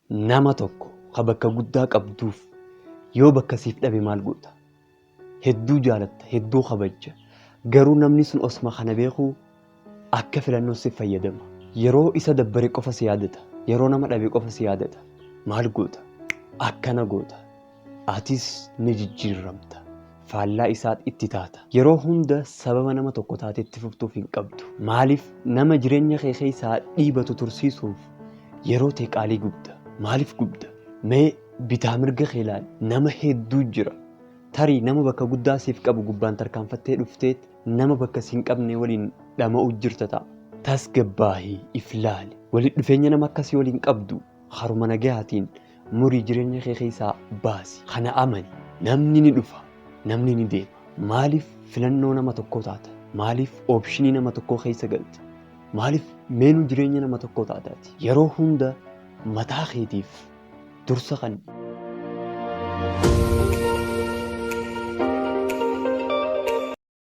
Nama tokko ka bakka guddaa qabduuf yoo bakka siif dhabe maal goota? Hedduu jaalatta, hedduu kabajja. Garuu namni sun osuma kana beekuu akka filannoo si fayyadama. Yeroo isa dabbare qofa si yaadata. Yeroo nama dhabe qofa si yaadata. Maal goota? Akkana goota. Atis ni jijjiirramta. Faallaa isaa itti taata. Yeroo hunda sababa nama tokko taatee itti fuftuuf hin qabdu. Maaliif nama jireenya kee keessaa dhiibatu tursiisuuf yeroo tee qaalii gubda? Maaliif gubda? Mee bitaa mirga kee ilaali. Nama hedduu jira. Tarii nama bakka guddaa siif qabu gubbaan tarkaanfattee dhufteet nama bakka si hin qabne waliin dhama'uu jirta ta'a. Tasgabbaahii if laali. Walitti dhufeenya nama akkasii waliin qabdu haruma nagayaatiin murii jireenya kee keessaa baasi. Kana amani. Namni ni dhufa. Namni ni deema. Maaliif filannoo nama tokkoo taata? Maaliif option nama tokkoo keessa galta? Maaliif meenuu jireenya nama tokkoo taataati? Yeroo hunda mataa keetiif dursa kan